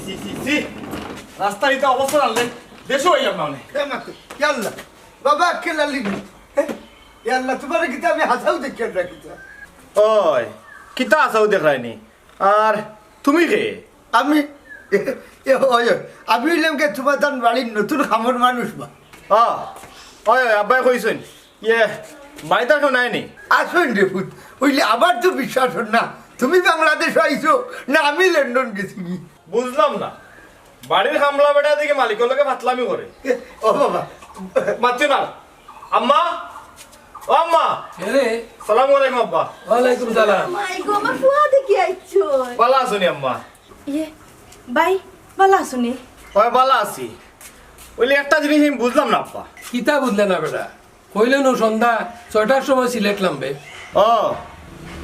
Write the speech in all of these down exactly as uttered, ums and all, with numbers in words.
ছি, ছি, ছি। রাস্তার ইতা অবস্থা জানলে দেশো আইলাম না অনে। এ মাতে, ইয়াল্লা। বাবা, আক্কেল আলী নি। এ, ইয়াল্লা, তুমারে কিতা আমি হাছাউ দেখিয়ার না কিতা? ওই, কিতা হাছাউ দেখরায়নি? আর তুমি কে? আমি, এ, ওই, ওই, আমি অইলাম গি তুমার তান বাড়ির নতুন কামর মানুষ বা। আ, ওই, ওই, আব্বায় কইছইন। ইয়ে, বাড়িত আর কেউ নায়নি? আছইন রে পুত, অইলে আমার তো বিশ্বাস অর না। তুমি বাংলাদেশ আইছো না আমি লন্ডন গেছি গি? বুঝলাম না, বাড়ির কামলা বেটা দেখি মালিকর লগে ফাতলামি করে। এ, ও বাবা। মাতিও না। আম্মা, ও আম্মা। এরে। সালামু আলাইকুম আব্বা। ওয়ালাইকুম সালাম। মাই গো, আমার ফুয়া দেখি আইছো। ভালা আছোনি আম্মা? ইয়ে, ভাই, ভালা আছোনি? ওই ভালা আছি। অইলে একটা জিনিস আমি বুঝলাম না আব্বা। কিতা বুঝলে না বেটা? কইলে নু সন্ধ্যা ছয়টার সময় সিলেট লামবে। ও,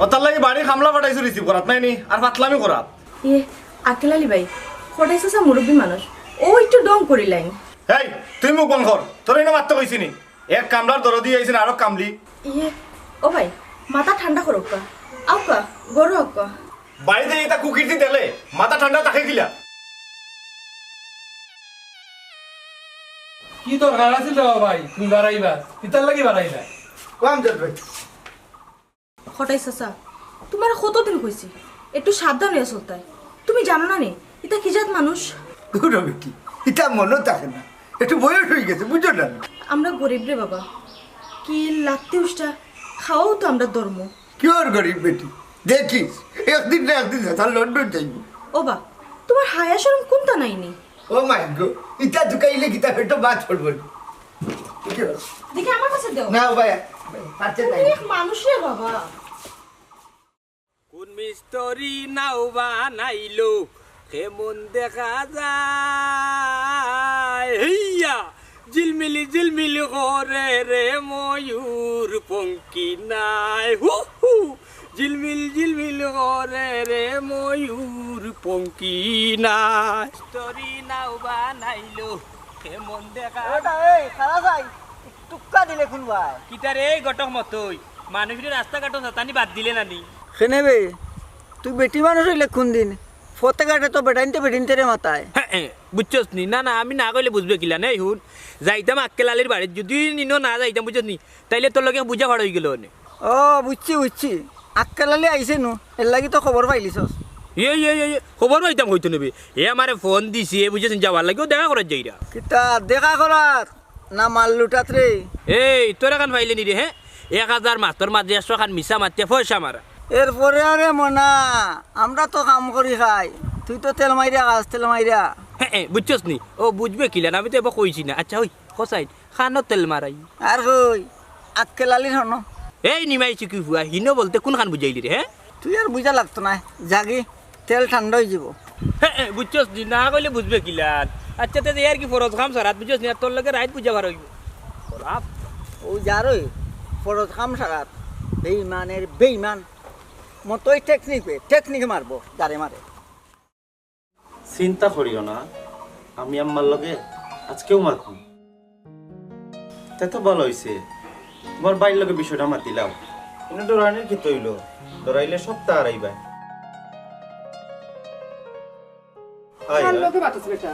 ও তার লাগি বাড়ির কামলা পাঠাইছো receive করাত নায়নি, আর ফাতলামি করাত। ইয়ে, আক্কেল আলী ভাই, কটাই চাচা মুরব্বি মানুষ, অউ একটু ঢং করিলাইন। এই, তুই মুখ বন্ধ কর, তোরে ইনো মাততে কইছিনি? এক কামলার দরদি আইছইন আরো কামলি। ইয়ে, ও ভাই, মাথা ঠান্ডা করউক্কা। আউক্কা, ঘরো আউক্কা। বাড়িত ইতা কুকীর্তি দিলে মাথা ঠান্ডা থাকে কিলা? কি দরকার আছিল রে ভাই, তুমি বাড়াইবা? কিতার লাগি বাড়াইলা? কম যার ভাই। কটাই চাচা, তুমারে কতদিন কইছি, একটু সাবধান অইয়া চলতায়। তুমি জানো না নি, ইতা কি জাত মানুষ? দূর হ বেটি, ইতা মনো থাকে না, একটু বয়স অইগেছে, বুঝো না? আমরা গরিব রে বাবা, কি লাত্তি উষ্টা খাওয়াও তো আমরার ধর্ম। কিওর গরিব বেটি, দেখিস, একদিন না একদিন চাচা লন্ডন যাইবো। ও বা, তুমার হায়া শরম কুন্তা নাইনি? ও মাই গো, ইতা দুকাইলে কিতা পেটো ভাত পড়বো নি? দেখি আমার কাছে দেও। না ভাই, পারতে তুমি নাই। এক মানুষ রে বাবা। কোন মিস্ত্রি নাও বানাইলো, কেমন দেখা যায়? হেইয়া, ঝিলমিল ঝিলমিল করে রে ময়ূর পঙ্খী নাই। হু হু, ঝিলমিল ঝিলমিল করে রে ময়ূর পঙ্খী নাই। মিস্ত্রি নাও বানাইলো, কেমন দেখা ওটা এই, খালা যাই, টুক্কা দিলে কোন ভাই? কিতারে এই ঘটক মতই, মানুষরে রাস্তাঘাটো সাতানি বাদ দিলে না নি? কেনে বে, তুই বেটি মানুষ অইলে কোন দিন? ফতে ঘাটে তো বেটাইন্তে বেটিন্তেরে মাতায়। হ্যাঁ, এ, বুঝছস নি? না, না, আমি না কইলে বুঝবে কিলা? নেই হুন, যাইতাম আক্কেল আলীর বাড়িত, যদি নিনো না যাইতাম, বুঝছস নি? তাইলে তোর লগে বুঝা ফাড় অইগেলো অনে। ও, বুঝছি, বুঝছি। আক্কেল আলী আইছে নু, এর লাগি তো খবর পাইলিছস। ইয়ে, ইয়ে, ইয়ে, ইয়ে, খবর পাইতাম কইতো নিবে। এ আমারে ফোন দিছে, এ বুঝছস নি, যাওয়ার লাগিও দেখা করার যাইরা। কিতা দেখা করার? না মাল লুটাত রে? এই, তোর এখান পাইলে নি রে, হ্যাঁ? এক হাজার মাতর মাঝে একশো খান মিছা মাতিয়া পয়সা মারা। এরপরে আরে মনা, আমরা তো কাম করি খাই, তুই তো তেল মাইরা খাস, তেল মাইরা। হ্যাঁ, এ, বুঝছস নি? ও বুঝবে কিলা না, আমি তো এবার কইছি না। আচ্ছা, ওই, হোসাইন, খানো তেল মারাই। আর কই, আক্কেল আলীর হনো? এই নিমাই চিকি ফুয়া, হিনো বলতে কোন খান বুঝাইলি রে, হ্যাঁ? তুই আর বুঝা লাগতো না, যাগি। তেল ঠান্ডা অইযিবো। হে, হে, বুঝছস নি? না কইলে বুঝবে কিলান? আচ্ছা, তে আর কি ফরজ কাম সারাত বুঝছস নি? আর তোর লগে রাইত বুঝা ফাড় অইবো। বাপ। ও যার ওই ফরজ কাম সারাত। বেইমানের বেইমান। মতই টেকনিক বে, টেকনিক মারবো, যারে মারে। চিন্তা করিও না, আমি আম্মার লগে আজকেও মাতমু। তে তো ভালা অইছে, তুমার ভাইর লগে বিষয়টা মাতিলাও। ইনো ডরানির কিতা অইলো? ডরাইলে সবতা হারাইবায়। আয়, কার আয়। লগে মাতস বেটা?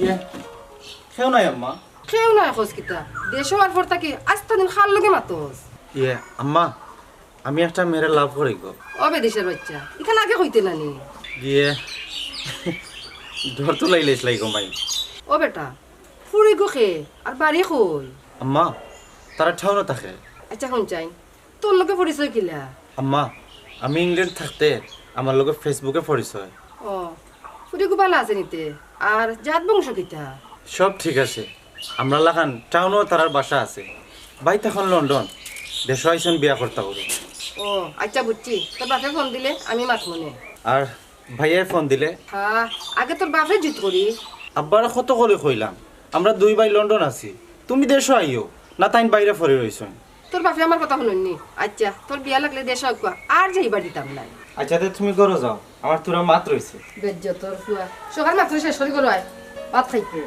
ইয়ে, কেউ নাই আম্মা। কেউ নাই কস কিতা? দেশো আওয়ার পর থাকি আস্তা দিন কার লগে মাতস? ইয়ে, আম্মা, আমি একটা মেয়েরে লাভ করি গো। ও বেদেশর বাইচ্চা, ইখান আগে কইতে না নি? গিয়ে ডর তো লাইলে ইসলাই গো মাই। ও বেটা, ফুড়ি গো কে? আর বাড়ি কই? আম্মা, তারা টাউনো থাকে। আচ্ছা, হুন চাই, তোর লগে পরিচয় কিলা? আম্মা, আমি ইংল্যান্ড থাকতে আমার লগে Facebook-এ পরিচয়। ও, ফুড়ি গো ভালা আছে নি তে? আর জাত বংশ কিতা? সব ঠিক আছে। আমরার লাখান টাউনো তারার বাসা আছে। ভাই তখন লন্ডন, দেশো আইছইন বিয়া করতা করি। ও, আচ্ছা বুঝছি। তোর বাপে ফোন দিলে আমি মাতমু নে। আর ভাইয়ে ফোন দিলে? হ্যাঁ, আগে তোর বাপরে জিত করি। আব্বারে কত করি কইলাম, আমরা দুই ভাই লন্ডন আছি, তুমি দেশো আইও না, তাইন বাইরে পড়ি রইছইন। তোর বাপে আমার কথা হুনইন নি। আচ্ছা, তোর বিয়া লাগলে দেশো আউক্কা, আর যাইবার দিতাম নায়। আচ্ছা, তে তুমি ঘরো যাও, আমার থুড়া মাত রইছে। বেইজ্জতর ফুয়া। সকাল মাত্র শেষ করি ঘরো আয়, ভাত খাইতে।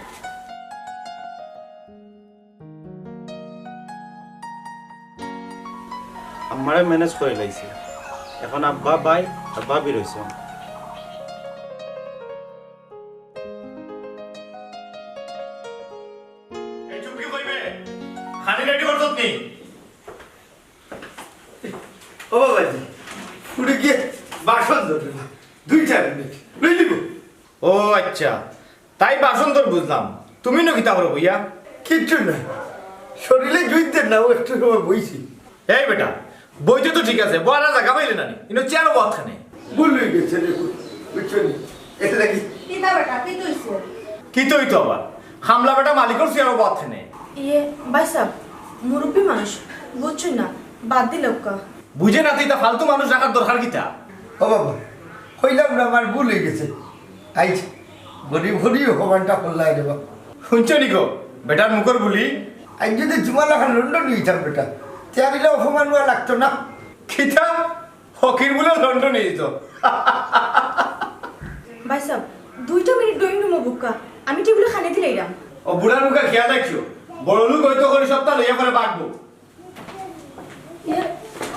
আমারে ম্যানেজ করি লাইছে। এখন আব্বা, ভাই আর ভাবি রইছইন। রেডি করছত নি? ও বাবাজি, ফুড়ি গিয়ে বাসন ধরে না, দুইটা মিনিট লই নিব। ও আচ্ছা, তাই বাসন তোর বুঝলাম, তুমি নু কিতা করো বইয়া? কিচ্ছু না, শরীরে জুইতে না, ও একটু সময় বইছি। এই বেটা, বইতে তো ঠিক আছে, বওয়ার জাগা পাইলে না নি, ইনো চেয়ারো বওয়াত কেনে। ভুল হয়ে গেছে রে, বুঝছো নি? এটা কি? কিতা বেটা, কিতা হইছে? কিতা হইতো আবার? হামলা বেটা মালিকর চেয়ারো বওয়াত কেনে। ইয়ে, ভাই সাহেব, মুরব্বী মানুষ, বুঝছইন না, বাদ দিলাউক্কা। বুঝে না তো ইতা ফালতু মানুষ রাখার দরকার কিতা? ও বাবা, কইলাম না আমার ভুল হয়ে গেছে। আইজ গরিব গরিব অপমানটা করলাই রে বাবা। শুনছো নি গো, বেটার মুখর বুলি? আইজ যদি তোমার লাখান লন্ডন নিতাম বেটা, তে আর ইলা অপমান হওয়া লাগতো না। কিতা? ফকির বুলে লন্ডন নিত। ভাই সাহেব, দুইটা মিনিট ড্রয়িং রুমো বউক্কা, আমি টেবিলো খানি দিলাইরাম। ও বুড়ার মুখে খেয়াল রাখিও, বড় লোক হয়তো করে সপ্তাহ লইয়া করে বাঁকবো। ইয়ে,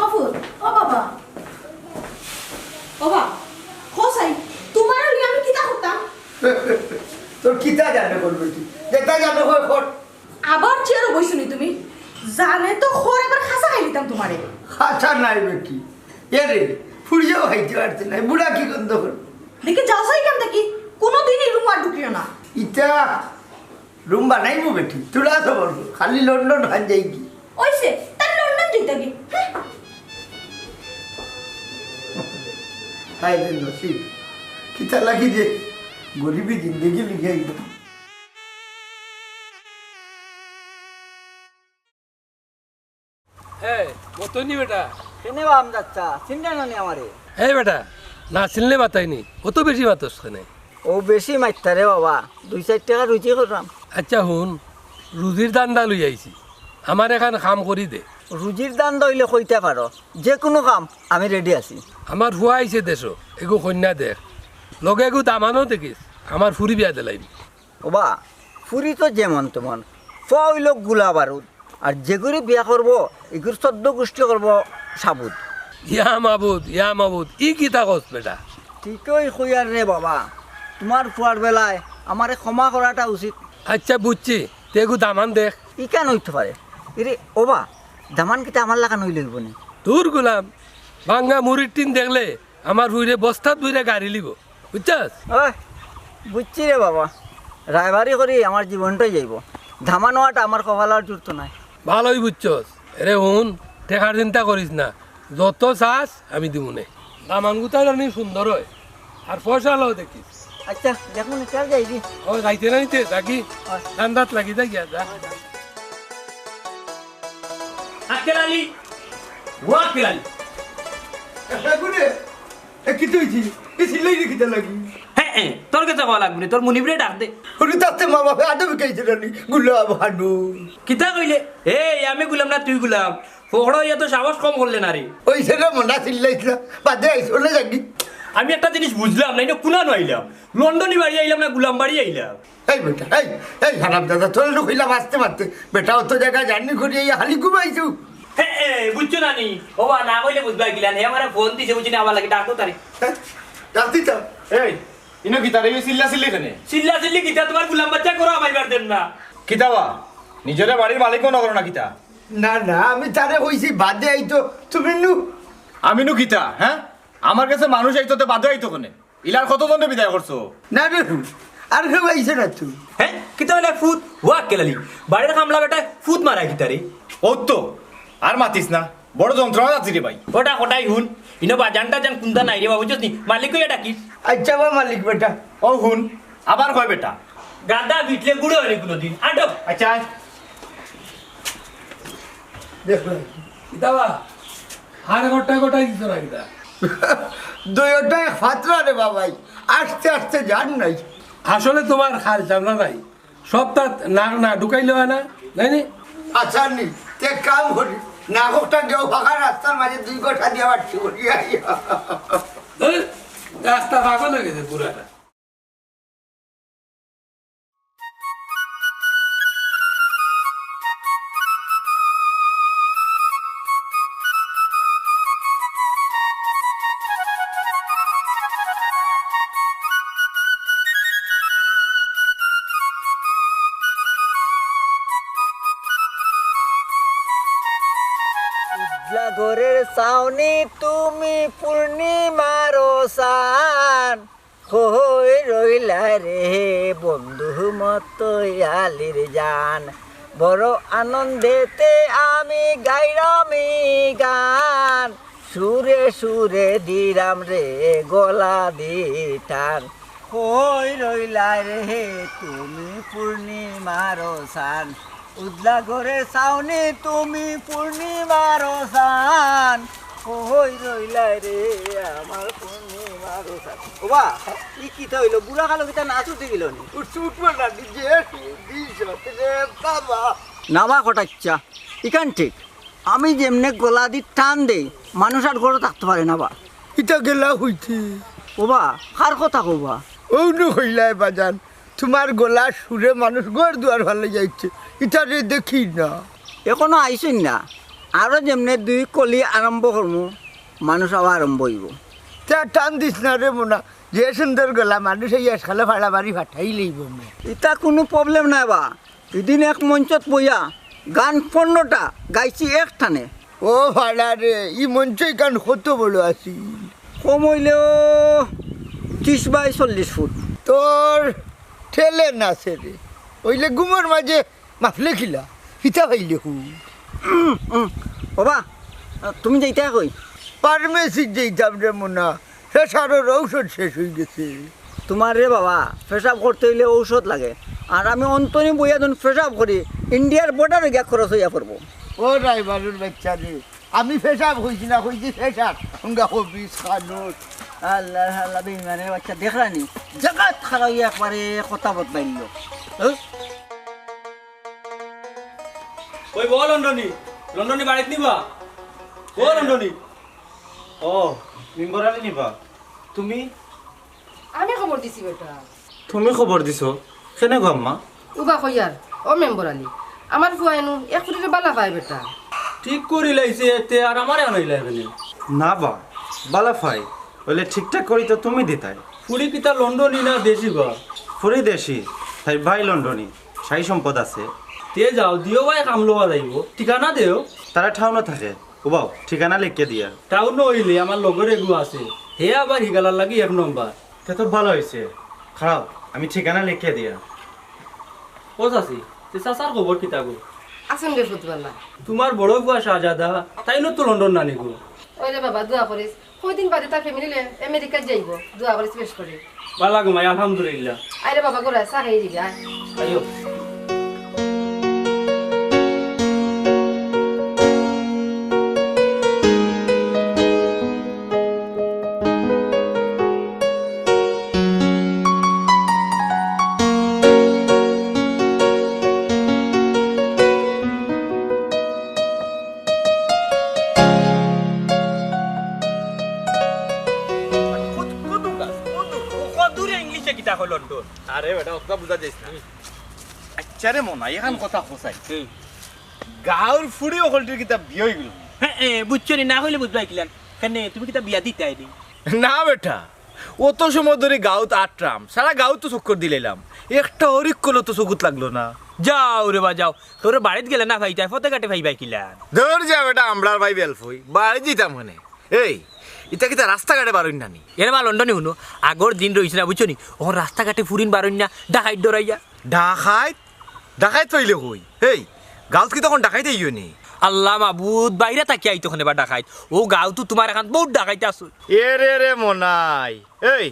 ও ফুত, ও বাবা। ও বা, ও সাই, তোমার লইয়া আমি কিতা করতাম? তোর কিতা জানে করবে তুই? যেটা জানো হয় কর। আবার চেয়ারো বইছো নি তুমি? জানে তো খর এবার খাসা খাই দিতাম তোমারে। খাসা নাই বেটি। এ রে, ফুড়িও খাইতে পারছে না। বুড়া কি গন্ধ করে? দেখি যাও সাই কেন দেখি, কোনোদিন এই রুম আর ঢুকিও না। ইটা রুম বানাইবো বেটি, তোরা তো বলবো, খালি লন্ডন হান যাই কি? ওইসে, তার লন্ডন যাইতা কি? হ্যাঁ। হায় রে নসিব, কিতা লাগি যে গরিবি জিন্দেগি লিখে আইলাম। হে, মতনি বেটা। কেনে বা আমজাদ চা? চিনলে না নি আমারে? হে বেটা, না চিনলে মাতাইনি। অত বেশি মাতস কেনে? ও বেশি মাততাম রে বাবা, দুই চাইর টেকা রুজি কররাম। আচ্ছা হুন, রুজির ধান্দা লই আইছি। আমার এখান কাম করি দে। রুজির ধান্দা অইলে কইতা পারো, যে কুনু কাম আমি রেডি আছি। আমার ফুয়া আইছে দেশো, এগু কইন্যা দেখ, লগে এগু দামানও দেখিস, আমার ফুরি বিয়া দিলাইবি। ওবা, ফুরি তো যেমন তেমন, ফুয়া অইলো গুলা বারুদ। আর যেগুরে বিয়া করবো, এগুর চোদ্দ গুষ্টি করবো সাবুদ। ইয়া মাবুদ, ইয়া মাবুদ, ই কিতা কস বেটা? ঠিকই কইয়ার রে বাবা, তোমার ফুয়ার বেলায় আমারে ক্ষমা করাটা উচিত। আচ্ছা বুঝছি, তে এগু দামান দেখ। ইখান অইতো পারে। এরে ওবা, দামান কিতা আমার লাখান অইলে অইবো নি? দূর গুলাম, ভাঙ্গা মুড়ির টিন দেখলে আমার ফুড়িরে বস্তাত বইরা গাড়ি লিব, বুঝছস? ওই, বুঝছি রে বাবা, রায়বারি করি আমার জীবনটাই যাইব। ধামা নেওয়াটা আমার কপাল আর জুড়তো নাই। ভালোই বুঝছস। এরে হুন, টেকার চিন্তা করিস না, যত চাস আমি দিমুনে। দামানগুতা জানি সুন্দর হয়, আর পয়সা লো দেখিস। আচ্ছা, দেখুন, চল যাই দি। ও যাইতে নাইতে থাকি, হয়। ধান্দাত লাগি যাই গিয়া, যা। আক্কেল আলী, ও আক্কেল আলী। এগুনে এ, কিতা অইছে? এ, চিল্লাইরে কিতা লাগি? হে, এ, তোর কাছে কওয়া লাগবো নি, তোর মুনিবরে ডাক দে। ওরে, তাতে মা বাপে আদব শিখাইছে না নি? গুলাম হানু। কিতা কইলে? এ, আমি গুলাম না, তুই গুলাম। ফকড়া অইয়া তো সাহস কম করলে না রে। ওই ছেলে মনা চিল্লাইছ না, বাদে আইস, ওরে জানি। আমি একটা জিনিস বুঝলাম না, ইনো কুনানো আইলাম? লন্ডনি বাড়ি আইলাম না গুলাম বাড়ি আইলাম? এই বেটা, এই, এই হারামজাদা, তোরে নু কইলাম আস্তে মাততে। বেটা অত জাগা জার্নি করি আইয়া খালি ঘুমাইছু। হে, এ, বুঝছো না নি? ও বা, না কইলে বুঝবা কিলা নে? আমারে ফোন দিছে, বুঝছো নি? আমার লাগি ডাকো তারে। হ্যাঁ? ডাকতি তো। এই, ইনো কিতা রে, চিল্লা চিল্লি কেনে? চিল্লা চিল্লি কিতা? তোমার গুলাম বাচ্চা করো, আমার বার দেন না। কিতা বা? নিজরে বাড়ির মালিক মনো করো না কিতা? না, না, আমি তারে কইছি বাদে আইতো, তুমি নু। আমি নু কিতা, হ্যাঁ? আমার কাছে মানুষ আইতো তে বাদে আইতো কেনে? ইলার কতজনরে বিদায় করছো? না রে ফুত, আর কেউ আইছে না তো। হ্যাঁ? কিতা অইলা ফুত? ও আক্কেল আলী, বাড়ির কামলা বেটায় ফুত মারা কিতা রে? ও তো, আর মাতিস না, বড় যন্ত্রণা যাচ্ছি রে ভাই। ওটা কটাই হুন, ইনো বাজান টাজান কুন্তা নাই রে বাবা, বুঝছস নি? মালিক কইয়া ডাকিস। আচ্ছা বা মালিক বেটা। ও হুন, আবার কয় বেটা। গাদা বিটলে গুঁড়ো হয়নি কোনোদিন। আটো। আচ্ছা, আয়। দেখো। কিতা বা? আর গোটা গোটাই দিছ না কিতা? দুইটাই ফাতরা রে বাবাই। আস্তে আস্তে জান নাই। আসলে তোমার খাল চামড়া নাই। সব তাত না, না ঢুকাইলে হয় না, নাই নি? আচ্ছা নি, তে কাম করি। না হোকটা গেও ফাঁকা রাস্তার মাঝে দুই গোটা দিয়া বাড়ছি করি। এই, রাস্তা ফাঁকা হয়ে গেছে পুরাটা। ঘরের ছাউনি তুমি পূর্ণিমার চান, কই রইলা রে বন্ধু মতো আলির জান। বড় আনন্দেতে আমি গাইলাম এই গান, সুরে সুরে দিলাম রে গলা দি টান। কই রইলা রে তুমি পূর্ণিমার চান, উদলা ঘরে ছাউনি তুমি পূর্ণিমার চান। কই রইলা রে আমার পূর্ণিমার চান। ওবা, ই কিতা অইলো? বুড়া কালো কিতা নাচ উঠি গেল নি? উঠছে উঠবো না, যে দিন রে বাবা। না বা কটাচ্চা, ইখান ঠিক। আমি যেমনে গলা দি টান দেই, মানুষ আর ঘরো থাকতো পারে না বা। ইটা গেলা হইতে। ওবা, কার কথা কওবা? অউ নু কইলায় বাজান, তুমার গলার সুরে মানুষ ঘর দুয়ার ফালাই যাইছে, ইতারে দেখি না। এখনো আইছইন না, আরো যেমনে দুই কলি আরম্ভ করমু, মানুষ আওয়া আরম্ভ অইবো। তে আর টান দিস না রে মনা, যে সুন্দর গলা মানুষ এই আজকালে ফাড়া বাড়ি ফাটাই লইব না। ইতা কুনু problem নায় বা, ইদিন এক মঞ্চত বইয়া গান পনেরোটা গাইছি এক টানে। ও ফাড়া রে, ই মঞ্চ ইখান কত বড় আছিল? কম অইলেও ত্রিশ বাই চল্লিশ ফুট। তোর ঠেলে না রে, অইলে ঘুমর মাঝে মাফলে খিলা, হিতা পাইলে হু। উম, উম। ওবা, তুমি যাইতায় কই? ফার্মেসিত যাইতাম রে মনা, প্রেশারর ঔষধ শেষ অই গেছে। তুমার রে বাবা, পেশাব করতে অইলে ঔষধ লাগে, আর আমি অন্তনি বইয়া যখন পেশাব করি, ইন্ডিয়ার বর্ডারো গিয়া খরচ অইয়া পড়বো। ও ড্রাইভারর বাচ্চা রে, আমি পেশাব কইছি না, কইছি প্রেশার। হুঙ্গা হবিস খানোস। আল্লাহ, আল্লাহ, বেইমানের বাচ্চা, দেখরানি? জগৎ খারাপ অইয়া একবারে কথা বদলাইল। হ্যাঁ? কই বল লন্ডনি? লন্ডনি বাড়িত নিবা? ও লন্ডনি। ও, মেম্বর আলী নিবা? তুমি? আমি খবর দিছি বেটা। তুমি খবর দিছো? কেনে গো আম্মা? উবা কইয়ার, ও মেম্বর আলী, আমার ফুয়াইনু এক ফুটিরে বালা পায় বেটা। ঠিক করি লাইছে এতে আর আমারে আনাইলা এখানে। না বা, বালা পাই, অইলে ঠিকঠাক করি তো তুমি দিতায়। ফুড়ি কিতা লন্ডনি না দেশি বা? ফুড়ি দেশি, তাইর ভাই লন্ডনি, সাই সম্পদ আছে। তে যাও, দিও ভাই কাম লওয়া যাইব, ঠিকানা দেও। তারা টাউনো থাকে, উবাও, ঠিকানা লেখিয়া দিয়া। টাউনো অইলে আমার লগর এগু আছে, হে আবার হিগালার লাগি এক নম্বর। তে তো ভালা অইছে। খাড়াও, আমি ঠিকানা লেখিয়া দিয়া। ও চাচি, তে চাচার খবর কিতা গো? আছইন রে ফুতবালা। তুমার বড় ফুয়া শাহজাদা, তাইনও তো লন্ডন নানি গো। ওই রে বাবা, দোয়া করিস। কয়দিন বাদে তার ফ্যামিলি লইয়া আমেরিকাত যাইব। দোয়া করিস বেশ করি। বালা গো মাই, আলহামদুলিল্লাহ। আয় রে বাবা, ঘরে চা খাই দিবি, আয়। আইও। কত, কত গাছ, কত, কত দূরে ইংলিশে কিতা কয় লন্ডন? আরে বেটা, অতটা বুঝা যাইস না। আচ্ছা রে মনা, এখান কথা কছাই। হুম। গাঁওর ফুড়ি অকলটির কিতা বিয়া অইগেল? হ্যাঁ, এ, বুঝছো নি, না কইলে বুঝবায় কিলান। কেনে, তুমি কিতা বিয়া দিতায় নি? না বেটা, অত সময় ধরি গাঁওত আটরাম, সারা গাঁওত তো চক্কর দিলাইলাম, একটা হরিক কলো তো চকুত লাগলো না। যাও রে বা যাও, কেউরে বাড়িত গেলে না পাইতায়, পথে ঘাটে পাইবায় কিলান। ধর যা বেটা, আমরার ভাই বেলফুই, বাড়িত দিতাম কেনে? এই, ইতা কিতা রাস্তাঘাটে বারইন না নি? এরে বা লন্ডনি হুনো, আগর দিন রইছে না, বুঝছো নি? অখন রাস্তাঘাটে ফুড়িন বারইন না, ডাকাইত ডরাইয়া। ডাকাইত? ডাকাইত পাইলে কই? হেই, গাঁওত কি তখন ডাকাইত আইও নি? আল্লাহ মাবুদ, বাইরে থাকি আইতো কেনে বা ডাকাইত। অউ গাঁওত তুমার এখান বউত ডাকাইত আছে। এরে রে মনাই, এই,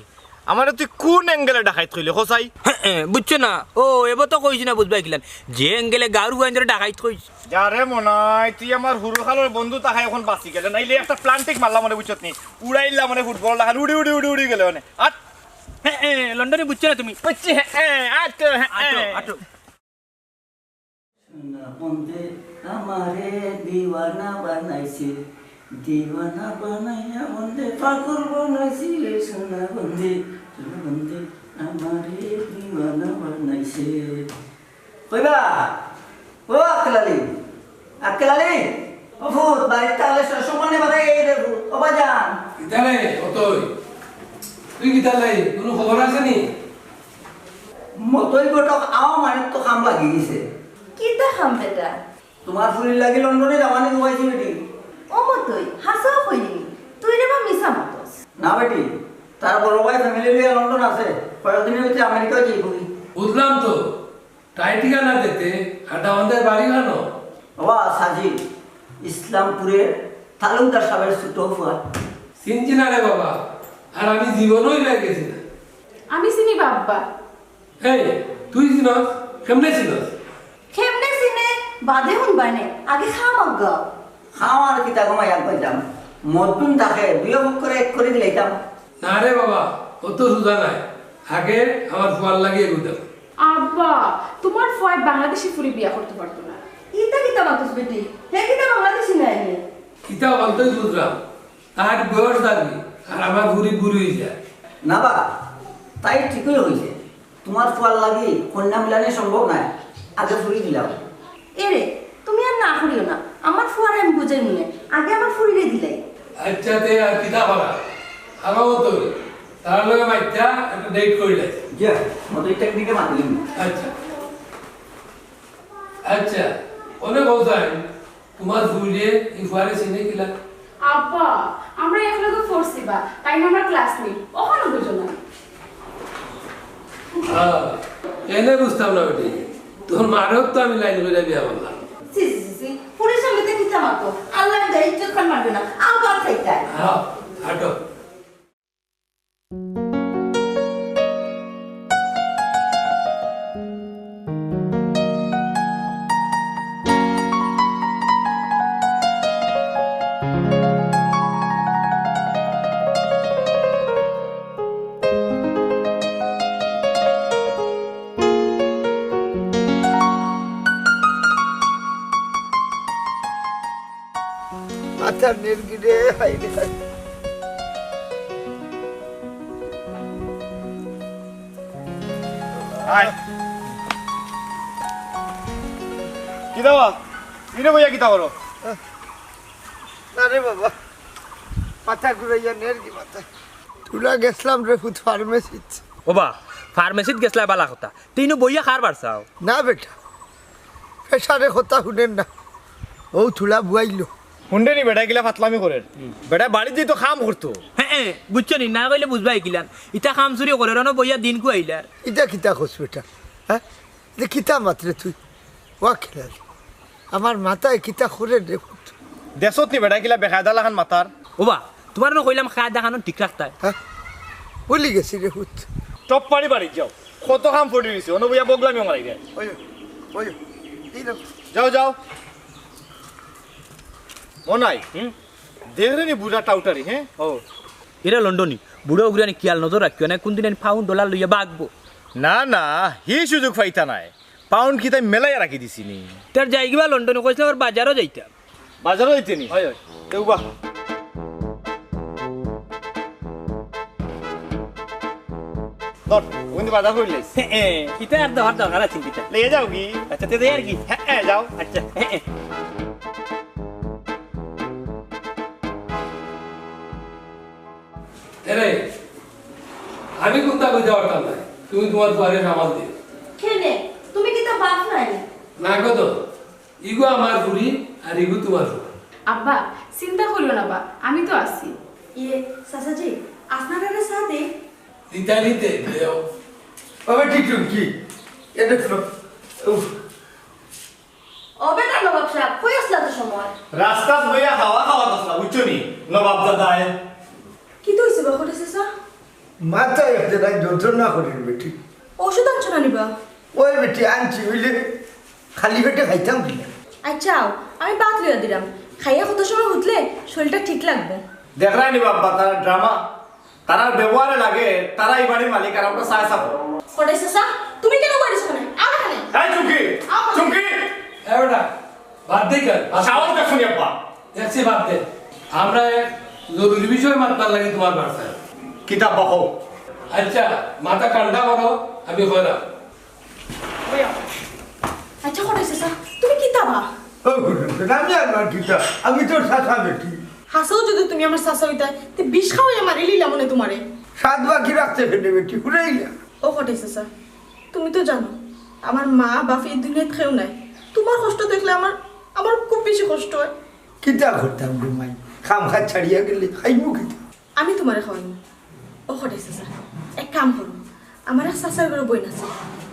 আমারে তুই কুন অ্যাঙ্গেলে ডাকাইত কইলে, কছাই? হ্যাঁ, হ্যাঁ, বুঝছো না? ও, এবার তো কইছি না বুঝবায় কিলান। যে অ্যাঙ্গেলে গাঁওর ফুয়াইন্তরে ডাকাইত কইছি। যা রে মনাই, তুই আমার হুরুকালর বন্ধু তাহাই অখন বাঁচি গেলে, নাইলে একটা প্লান্টিক মারলাম অনে, বুঝছত নি? উড়াইলাম অনে ফুটবল ডাকাইত, উড়ি উড়ি উড়ি উড়ি গেলে অনে। আর হ্যাঁ, হ্যাঁ, লন্ডনি বুঝছো না তুমি? বুঝছি, হ্যাঁ, হ্যাঁ, আর তো, হ্যাঁ, আটো, হ্যাঁ। আটো। সোনা বন্দে আমারে দিওয়ানা বানাইছে, দিওয়ানা বানাইয়া বন্দে পাগল বানাইছে, সোনা বন্দে, সোনা বন্দে আমারে দিওয়ানা বানাইছে। কইবা? ও আক্কেল আলী, আক্কেল আলী, ও ফুত, বাড়িত থাকলে স-, সমানে বাধা এই রে ফুত, ও বাজান। কিতা রে, অতই? তুই কিতা লাই? কুনু খবর আছে নি? মতই ঘটক আও মানিক তো কাম লাগি গেছে। কিতা কাম বেটা? তুমার ফুরির লাগি লন্ডনে যাওয়ানি জমাইছি বেটি। ও মতই, হাছাউ কইলিনি, তুই রে বা মিছা মাতস। না বেটি, তার বড় ভাই ফ্যামিলি লইয়া লন্ডন আছে, কয়েকদিনের ভিতরে আমেরিকাও যাইবগি। বুঝলাম তো, তাই ঠিকানা দিতে, আর দামান্দের বাড়ি কেন? বাবা সাজি, ইসলামপুরের তালুকদার সাহেবের ছোট ফুয়া। চিনছি না রে বাবা, আর আমি জীবনও ইলায় গেছি না। আমি চিনি বা আব্বা। এই, তুই চিনস? কেমনে চিনস? কেমনে চিনে? বাদে হুনবায়নে, আগে খাম আজ্ঞা। খাম আর কিতা কমাই আজ্ঞা যাম। মদ্দুন থাকে, দুইও পক্ষরে এক করি দিলাইতাম। না রে বাবা, অত সুজা নায়। আগে আমার ফুয়ার লাগি এগু দেও। আব্বা, তুমার ফুয়ায় বাংলাদেশি ফুরি বিয়া করতে পারতো না। ইতা কিতা মাতস বেটি? হে কিতা বাংলাদেশি নায় নি? ইতা অন্তই বুঝলাম। তার বয়স যাবি, আর আমার ফুরি বুড়ি অই যায়। না বা, তাই ঠিকই অইছে। তুমার ফুয়ার লাগি কইন্যা মিলানি সম্ভব নায়, আগে ফুরি দিলাও। এরে, তুমি আর না করিও না, আমার ফুয়ারে আমি বুঝাইমুনে, আগে আমার ফুরিরে দিলাই। আচ্ছা, তে আর কিতা করা? আরো তো, তার লগে মাইতা একটা ডেট করিলাই। জি, মতো টেকনিকে মাতিলিমু। আচ্ছা। আচ্ছা, অনে কও চাইন, তুমার ফুরিয়ে ই ফুয়ারে চিনে কিলা? আব্বা, আমরা একলগে পড়ছি বা, তাই না আমরা ক্লাসমেট, অখনো বুঝো না। আহ, এনে বুঝতাম না বেটি, তোর মারেও তো আমি লাইন করিয়া বিয়া করলাম। ছি, ছি, ছি, ছি, ফুরির সামনে তে কিতা মাতো? আল্লায় দে ইজ্জত খান মারবে না, আবার খাইতায়। আহ, হাঁটো। মাথার নেরগি রে, হায় রে হায়। আয়। কিতা বা? ইনো বইয়া কিতা করো? না রে বাবা, মাথা ঘুরাইয়া নেরগি মাথা। থুড়া গেছলাম রে পুত ফার্মেসিত। ওবা, ফার্মেসিত গেছলায় বালা কথা। তে ইনো বইয়া কার বার চাও? না বেটা, প্রেশারে কথা হুনের না। অউ থুড়া বুয়াইলো। হুনরে নি বেটায় কিলা ফাতলামি করের। বেটায় বাড়িত যাইতো কাম করতো। হে, হে, বুঝছো নি? না কইলে বুঝবায় কিলান। ইতা কাম চুরি করের, অনো বইয়া দিন খুয়াইলার। ইতা কিতা কস বেটা? হ্যাঁ? ইতা কিতা মাতরে তুই? ওয়া খেলালি। আমার মাথায় কিতা করের রে পুত। দেখছত নি বেটায় কিলা বেকায়দা লাখান মাতার। ওবা, তুমারে নু কইলাম কায়দা কানুন ঠিক রাখতায়। হ্যাঁ? ভুলি গেছি রে পুত। টপ পাড়ি বাড়িত যাও। কত কাম পড়ি রইছে, অনো বইয়া বগলামি মারাইরায়। ওই, ওই, এই নাও। যাও, যাও। মনাই, হুম? দেখরে নি বুড়া টাউটারি, হ্যাঁ? ও। ইরা লন্ডনি, বুড়া উগুরানি খিয়াল নজর রাখিও না, কুনদিন আনি পাউন্ড ডলার লইয়া বাগবো। না, না, হি সুযোগ পাইতা নায়। পাউন্ড কিতা মেলাইয়া রাখি দিছি নি? তার যাইগি বা লন্ডনে, কইছলাম আর বাজারও যাইতাম। বাজারও যাইতে নি? হয়, হয়। তে উবা। ধর, ওখান বাজার করিলাইস। হে, হে, কিতা আর দেওয়ার দরকার আছে কিতা? লইয়া যাওগি। আচ্ছা, তে দেই আর কি? হ্যাঁ, হ্যাঁ, যাও। আচ্ছা, হে, হে। এরে, আমি কুন্তা কইতাম পারতাম না। তুমি তুমার ফুয়ারে সামাল দিও। কেনে? তুমি কিতা বাপ নায়? না গো তো। ইগু আমার ফুরি আর ইগু তুমার ফুরি। আব্বা, চিন্তা করিও না বা, আমি তো আছি। ইয়ে, চাচাজি, আপনারারে চা দেই? দিতা নিতে দেও। ওবে টিটুম কি? এটা শোনো। উফ। ও বেটা নবাব সাব, কই আছলা অত সময়? রাস্তাত বইয়া হাওয়া খাওয়াত আছলাম, বুঝছো নি? নবাব দাদায়। কিতা অইছে বা, কটে চাচা? মাথায় একটা নাই যন্ত্রণা করের বেটি। ওষুধ আনছো না নি বা? ওই বেটি আনছি, অইলে খালি পেটে খাইতাম কিলা? আচ্ছা, আও, আমি ভাত লইয়া দিরাম। খাইয়া কত সময় হুতলে শরীরটা ঠিক লাগবো। দেখরায় নি বাবা, তারার ড্রামা, তারার ব্যবহারে লাগে, তারা ই বাড়ির মালিক আর আমরা চায় চাকর। কটাই চাচা, তুমি কেনে বাড়ি শুনে? আও এখানে। এই চুমকি, আও। চুমকি। এ বেটা, বাদ দে কেন? বাদ দে। সাহস দেখছো নি আব্বা? দেখছি, বাদ দে। আমরা এক জরুরি বিষয়ে মাতবার লাগি তুমার বাসায়। কিতা বা কও? আচ্ছা, মাথা ঠান্ডা করো, আমি কইরাম। আচ্ছা, কটাই চাচা, তুমি কিতা বা? ও, আমি আর মার কিতা? আমি তো চাচা বেটি। হাছাউ যদি তুমি আমার চাচা অইতায়, তে বিষ খাওয়াইয়া মারিলিলাম অনে তুমারে। সাত বাকি রাখতে ফেলে বেটি, ঘুরাইলা। ও কটাই চাচা, তুমি তো জানো, আমার মা বাপ ই দুনিয়াত কেউ নাই। তুমার কষ্ট দেখলে আমার, আমার খুব বেশি কষ্ট অয়। কিতা করতাম গো মাই? কাম কাজ ছাড়িয়া গেলে খাইমু কিতা? আমি তুমারে খাওয়াইমু। ও কটাই চাচা, এক কাম করো, আমার এক চাচার ঘরো বইন আছে,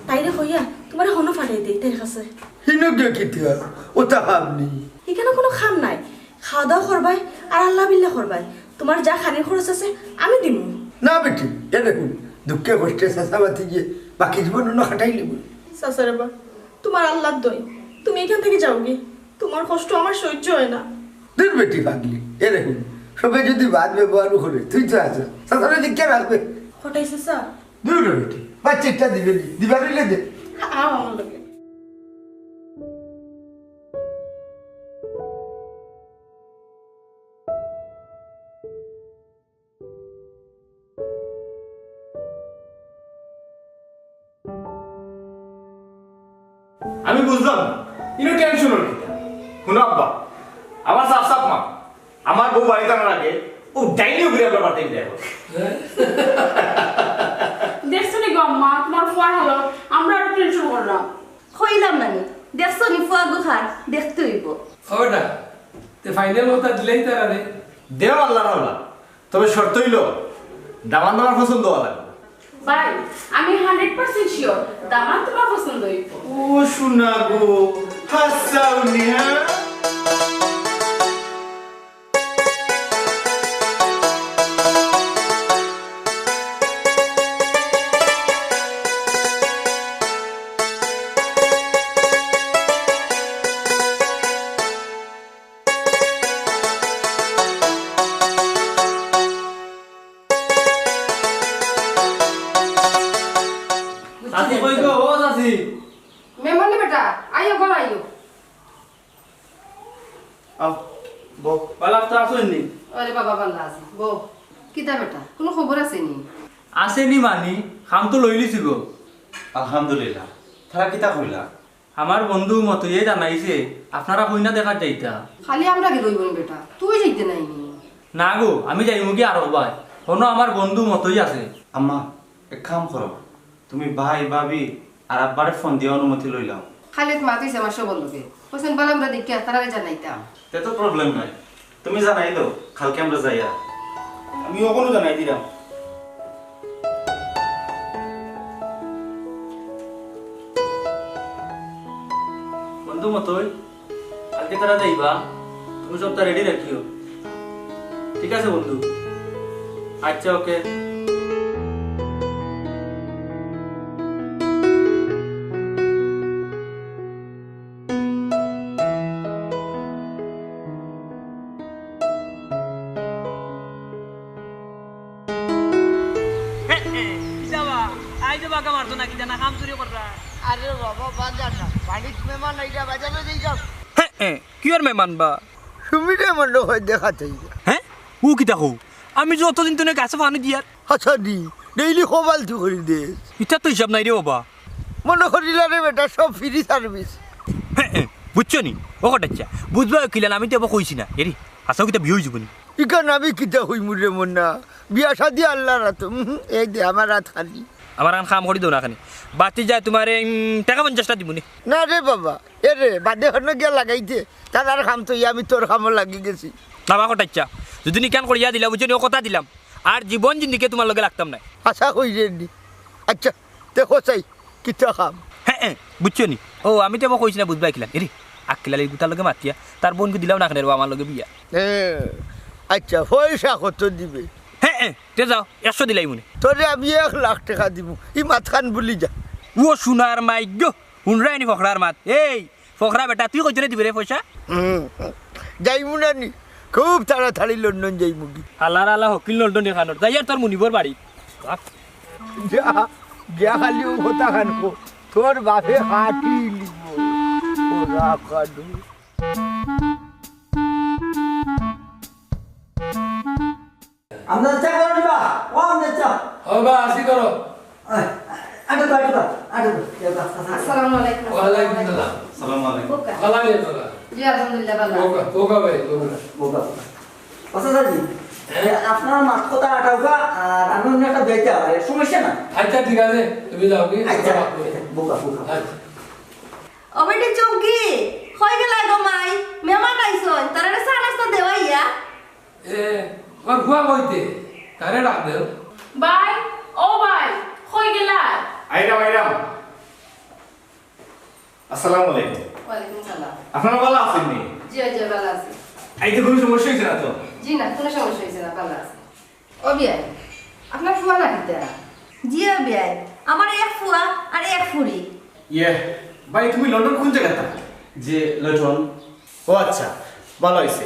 তাইরে কইয়া তুমারে হনো পাঠাই দেই তাইর কাছে। হিনো গিয়া কিতা? ওতা কাম নি। ইখানো কুনু কাম নাই, খাওয়া দাওয়া করবায় আর আল্লাহ বিল্লাহ করবায়। তুমার যা খানির খরচ আছে আমি দিমু। না বেটি, এ দেখো, দুঃখে কষ্টে চাচা বাতি গিয়া বাকি জীবন অনো কাটাই লিমু। চাচা রে বা, তুমার আল্লার দোয়াই, তুমি ইখান থাকি যাওগি। তুমার কষ্ট আমার সইজ্য অয় না। দূর বেটি পাগলি, এ দেখো, সবে যুদি বাদ ব্যবহারও করে, তুই তো আছস, চাচারে দেখিয়া রাখবে। কটাই চাচা। দূর বেটি, বাচ্চাটা দিবে নি, দিবার অইলে দে। আও আমার লগে। আমি বুঝলাম না, ইনো টেনশনর কিতা? হুনো আব্বা, আমার সাফ সাফ মা, আমার বউ বাড়িত আনার আগে ও ডাইনি ঘুরে আমরা বাড়িতে বিদায় করো। দেখছো নি গো আম্মা, তুমার ফুয়ার হালত, আমরা আরো টেনশন করলাম। কইলাম না নি, দেখছো নি ফুয়া গো খান, দেখতে অইবো। ও বেটা, তে ফাইনাল কথা দিলাইতারে? দেও আল্লার হাওলা, তবে শর্ত অইলো দামান দামার পছন্দ অওয়া লাগবো। ভাই, আমি হান্ড্রেড পার্সেন্ট শিওর দামান তুমার পছন্দ অইবো। ও সোনা গো, হাছাও নি, হ্যাঁ? চাচি কই গো, ও চাচি? মেহমান নি বেটা, আইও ঘর আইও। আও, বও। বালা তো আছইন নি? আরে বাবা, বালা আছি। বও। কিতা বেটা, কুনু খবর আছে নি? আছে নি মানি, কাম তো লইলিছি গো। আলহামদুলিল্লাহ। তারা কিতা কইলা? আমার বন্ধু মতইয়ে জানাইছে, আপনারা কইনা দেখাত যাইতা। খালি আমরা গেলে অইবো নি বেটা, তুই যাইতে নায় নি? না গো, আমি যাইমুগি আরক বায়। হুনো আমার বন্ধু মতই আছে। আম্মা, এক কাম করো, তুমি ভাই, ভাবি আর আব্বারে ফোন দিয়া অনুমতি লইলাও। খালিদ মাতিছে আমার সবর লগে। কইছইন বালা আমরা দেখিয়া তারারে জানাইতাম। তে তো প্রবলেম নাই। তুমি জানাই দেও, কালকে আমরা যাইয়ার। আমি অখনউ জানাই দিরাম। বন্ধু মতই, কালকে তারা যাইবা, তুমি সবতা রেডি রাখিও। ঠিক আছে বন্ধু? আচ্ছা, ওকে। কিতা বা? আইজ বাগা মারতো না কিতা, না কাম চুরি কররা? আরে বাবা, বাজার না। বাড়িত মেহমান আইরা, বাজারো যাইতাম। হে, হে, কিওর মেহমান বা? সুমিরে মনো অয় দেখা চাইরা। হে? ও কিতা কও? আমি যে অতদিন তনে গাছে পানি দিয়ার। আচ্ছা দি, ডেইলি কবাল তুই করি দে। ইতা তো হিসাব নাই রে বাবা। মনো করিলা রে বেটা, সব ফ্রি সার্ভিস। হে, হে, বুঝছো নি? ও কটাইচ্ছা, বুঝবা কিলান, আমি তো এবার কইছি না। এরি, আচ্ছা, কিতা বিয়া অইযিবো নি? ইখান আমি কিতা কইমু রে মন্না? বিয়া শাদি আল্লার আতো। উহুম, এই দে আমার আত খালি। আমার আন কাম করি দেও না খানি। বাতি যায় তুমারে, উম, টেকা পঞ্চাশটা দিমু নি। না রে বাবা, এ রে, বাদে হনো গিয়া লাগাইতে। তার আর কাম তো ইয়া, আমি তোর কামো লাগি গেছি। না বা কটাইচ্ছা, যুদি নিকান করিয়া দিলা, বুঝছো নি, ও কথা দিলাম। আর জীবন জিন্দিগি তুমার লগে লাগতাম নায়। আশা করি রে নি। আচ্ছা, দেখো চাই, কিতা কাম? হে, হে, বুঝছো নি? ও, আমি তো এবার কইছি না, বুঝবা কিলান। এরি, আক্কেল আলীর গুতার লগে মাতিয়া, তার বইনগু দিলাও না কেনে রে বা আমার লগে বিয়া। হে, আচ্ছা, পয়সা কত দিবে? হে, হে, তে যাও, একশো দিলাইমু নে। তোরে আমি এক লাখ টেকা দিমু, ই মাতখান ভুলি যা। ও সোনার মাইক গো, হুনরায় নি ফকরার মাত। এই, ফকরা বেটা, তুই কইছস নি দিবে রে পয়সা? হুম, যাইমু না নি? খুব তাড়াতাড়ি লন্ডন যাইমুগি। হালার হালা হকিল লন্ডন এখানোর। যাইয়ার তোর মুনিবর বাড়ি। যা, গিয়া খালি ও কথাখান ক। তোর বাপে কাটি লিব। ওরা কাটু। আমজাদ চা করো নি বা? ও আমজাদ চা। ও বা, আসি করো। আহ, আটো তো, আটো তো, আটো তো। আসসালামু আলাইকুম। ওয়ালাইকুম সালাম। আসসালামু আলাইকুম। বোকা। ভালা আছো তোরা? জি, আলহামদুলিল্লাহ, ভালা। বোকা, বোকা ভাই, বোকা। বোকা, বোকা। আচ্ছা, স্যার জি, হ্যাঁ? এ, আপনার মাত কথা আটাউকা, আর আমি অন্য একটা বেচা, আরে, সমস্যা না। আচ্ছা, ঠিক আছে, তুমি যাও কি? আচ্ছা, বোকা, বোকা। আচ্ছা। ও বেটি চৌকি, কই গেলা গো মাই? মেহমান আইছইন, তারারে চা দেওয়াইয়া। এ, আমার ফুয়া কইতে, তারে ডাক দেও। ভাই, ও ভাই, কই গেলা? আইরাম, আইরাম। আসসালামু আলাইকুম। ওয়ালাইকুম সালাম। আপনারা ভালা আছইন নি? জি, জি, ভালা আছি। এই তো কোনো সমস্যা হইছে না তো? জি না, কোনো সমস্যা হইছে না, ভালা আছি। ও বিয়াই, আপনার ফুয়া না কিতা? জি ও বিয়াই, আমার এক ফুয়া আর এক ফুড়ি। ইয়ে, ভাই, তুমি লন্ডন কোন জায়গাত থাকো? যে লন্ডন। ও আচ্ছা, ভালা হইছে।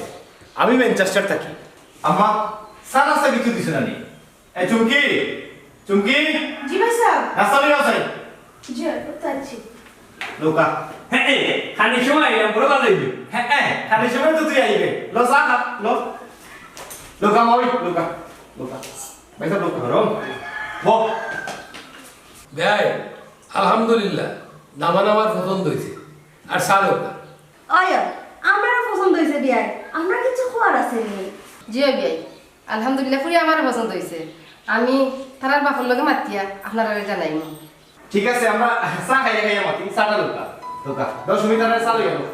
আমি ম্যানচেস্টার থাকি। আম্মা, চা নাস্তা কিছু দিছো না নি? এ চুমকি, চুমকি, জি ভাই সাহেব। নাস্তা লইয়া আও চাই। জি, তো আছি। লউক্কা। হ্যাঁ, এ, খানির সময় আইলাম, বড় বাজাইবি। হ্যাঁ, এ, খানির সময় তো তুই আইবে। ল, চা খা, ল। লউক্কা, মাওই, লউক্কা, লউক্কা। ভাই সাহেব, লউক্কা করো। বহ। ভাই, আলহামদুলিল্লাহ, দামান আমার পছন্দ হইছে। আর চা লউক্কা। অয়, অয়, আমরারও পছন্দ হইছে বিয়াই। আমরা কিছু খোয়ার আছে নি? জি অয় বিয়াই, আলহামদুলিল্লাহ, ফুড়ি আমারও পছন্দ হইছে। আমি তারার বাপর লগে মাতিয়া আপনারারে জানাইমু। ঠিক আছে, আমরা চা খাইয়া খাইয়া মাতি, চাটা লউক্কা। লউক্কা। দশ মিনিট আর চা লইয়া লও।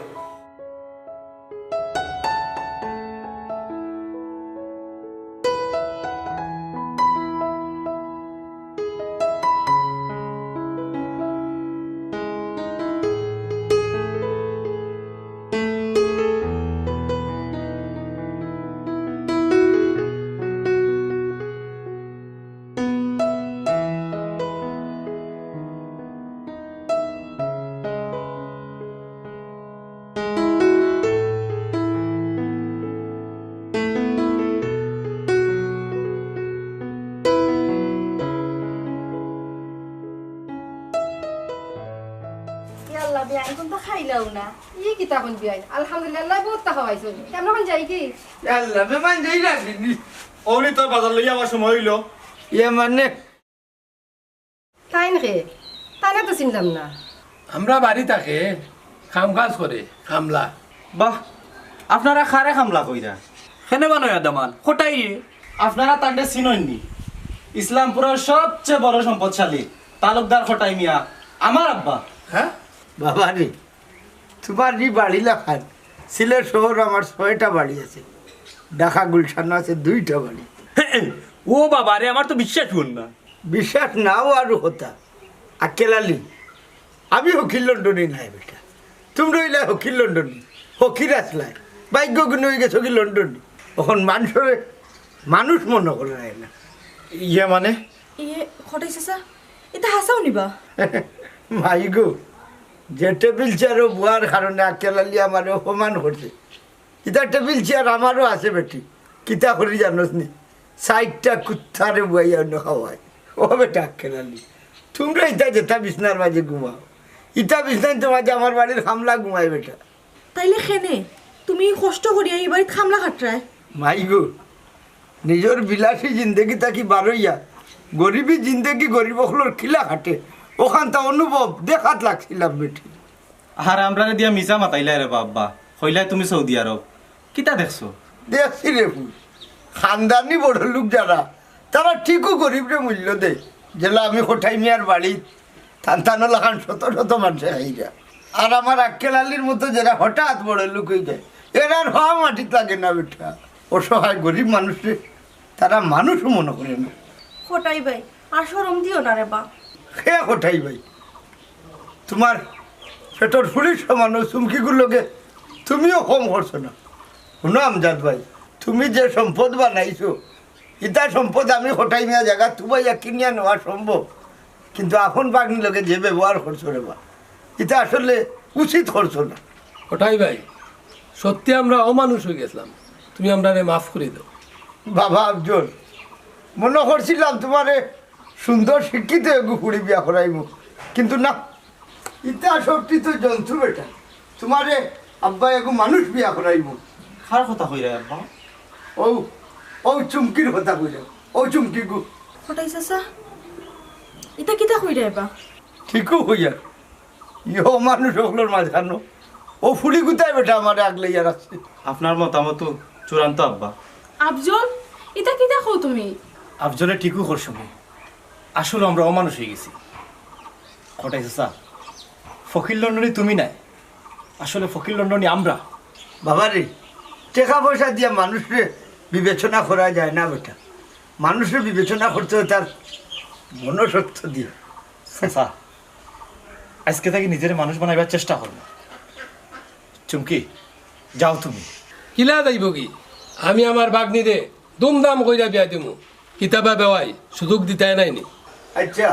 ইয়াল্লা, বিয়াই, তুমি তো খাইলাও না। ই কিতা কইন বিয়াই? আলহামদুলিল্লাহ, আল্লায় বহুত তা খাওয়াইছইন। তে আমরা অখন যাইগি? ইয়াল্লা, মেহমান যাই না দিদি। অউনি তোর বাজার লইয়া আমার সময় হইল। ইয়ে মানে? তাইন কে? তাইন তো চিনলাম না। আমরা বাড়ি থাকে, কাম কাজ করে, কামলা। বাহ, আপনারা কারে কামলা কইরা? কেনে বানইয়া দামান? কটাই রে? আপনারা তানরে চিনইন নি? ইসলামপুরের সবচেয়ে বড় সম্পদশালী তালুকদার কটাই মিয়া, আমার আব্বা। হ্যাঁ? বাবা রে, তোমার ই বাড়ি লাখান। সিলেট শহর আমার ছয়টা বাড়ি আছে, ঢাকা গুলশানো আছে দুইটা বাড়ি। ও বাবা রে, আমার তো বিশ্বাস হল না। বিশ্বাস নাও আরো হতা। আক্কেল আলী, আমি হকির লন্ডনী নাই বেটা। তোমরা হইলা হকির লন্ডনী, হকির আসলাই। ভাগ্য গুণ হয়ে গেছো কি লন্ডনী। অখন মানুষরে মানুষ মনে করে না। ইয়ে মানে? ইয়ে, কটাই চাচা, ইতা হাছাউ নিবা? মাই গো, যে টেবিল চেয়ারও বওয়ার কারণে আক্কেল আলী আমারে অপমান করছে। ইতা টেবিল চেয়ার আমারও আছে বেটি। কিতা করি জানোস নি? চাইরটা কুত্তারে বওয়াইয়া অইন্য খাওয়াই। ও বেটা আক্কেল আলী, তোমরা ইতা যেতা বিছনার মাঝে ঘুমাও, ইতা বিছনাইন্তর মাঝে আমার বাড়ির কামলা ঘুমায় বেটা। তাইলে কেনে তুমি কষ্ট করিয়া ই বাড়িত কামলা খাটরায়? মাই গো, নিজর বিলাসী জিন্দেগি থাকি বারইয়া গরিবী জিন্দেগি গরিব অকলর কিলা খাটে, অখানতা অনুভব দেখাত লাগছিলাম বেটি। আর আমরারে দিয়া মিছা মাতাইলায় রে বা আব্বা, কইলায় তুমি সৌদি আরব। কিতা দেখছো? দেখছি রে পুত, খানদানি বড় লোক যারা, তারা ঠিকউ গরিবরে মূল্য দেয়। যেলা আমি কটাই মিয়ার বাড়িত, তান তানর লাখান শত শত মানষে খাইরা। আর আমার আক্কেল আলীর মতো যেরা হঠাৎ বড় লোক হয়ে যায়, এরার হওয়া মাটিত লাগে না বেটা। অসহায় গরিব মানুষরে তারা মানুষও মনে করে না। কটাই ভাই, আর শরম দিও না রে বা। হে কটাই ভাই, তোমার পেটর ফুলির সমান অউ চুমকিগুর লগে তুমিও কম করছো না। হুনো আমজাদ ভাই, তুমি যে সম্পদ বানাইছো, ইতা সম্পদ আমি কটাই মিয়া জাগাত তুবাইয়া কিনিয়া নেওয়া সম্ভব, কিন্তু আপন ভাগ্নির লগে যে ব্যবহার করছো রে বা, ইতা আসলে উচিত করছো না। কটাই ভাই, সত্যি আমরা অমানুষ হয়ে গেছিলাম, তুমি আমরারে মাফ করি দাও। বাবা আফজল, মনে করছিলাম তোমারে সুন্দর শিক্ষিত এগু ফুড়ি বিয়া করাইমু, কিন্তু না, ইতা সবটি তো জন্তু বেটা। তোমারে আব্বা এগু মানুষ বিয়া করাইমু। কার কথা কইরা আব্বা? অউ, অউ চুমকির কথা কইরা, অউ চুমকি গু। কটাই চাচা, ইতা কিতা কইরা এবা? ঠিকউ কইয়ার। ইয়ো মানুষ অকলর মাঝখানো। অউ ফুড়ি গুতায় বেটা আমারে আগলাইয়া রাখছে। আপনার মতামত চূড়ান্ত আব্বা। আফজল, ইতা কিতা কও তুমি? আফজলে ঠিকউ করছো নি। আসলে আমরা অমানুষ হয়ে গেছি। কটাই চাচা, ফকির লন্ডনী তুমি নায়, আসলে ফকির লন্ডনী আমরা। বাবা রে, টেকা পয়সা দিয়া মানুষরে বিবেচনা করা যায় না বেটা। মানুষরে বিবেচনা করতে হয় তার মনসত্ব দিয়া। চাচা, আইজকে থাকি নিজেরে মানুষ বানাইবার চেষ্টা করমু। চুমকি, যাও তুমি। কিলা যাইবো কি? আমি আমার ভাগ্নিরে ধুমধাম কইরা বিয়া দিমু। কিতাবা বেওয়াই সুযোগ দিতায় নাইনি। আচ্ছা,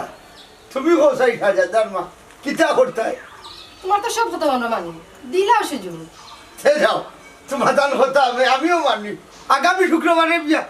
তুমি কও চাই খাজাদার মা, কিতা করতায়? তোমার তো সব কথা আমরা মানি, দিলাও সুযোগ। সে যাও, তোমার দান কথা আমি আমিও মানি। আগামী শুক্রবারে বিয়া,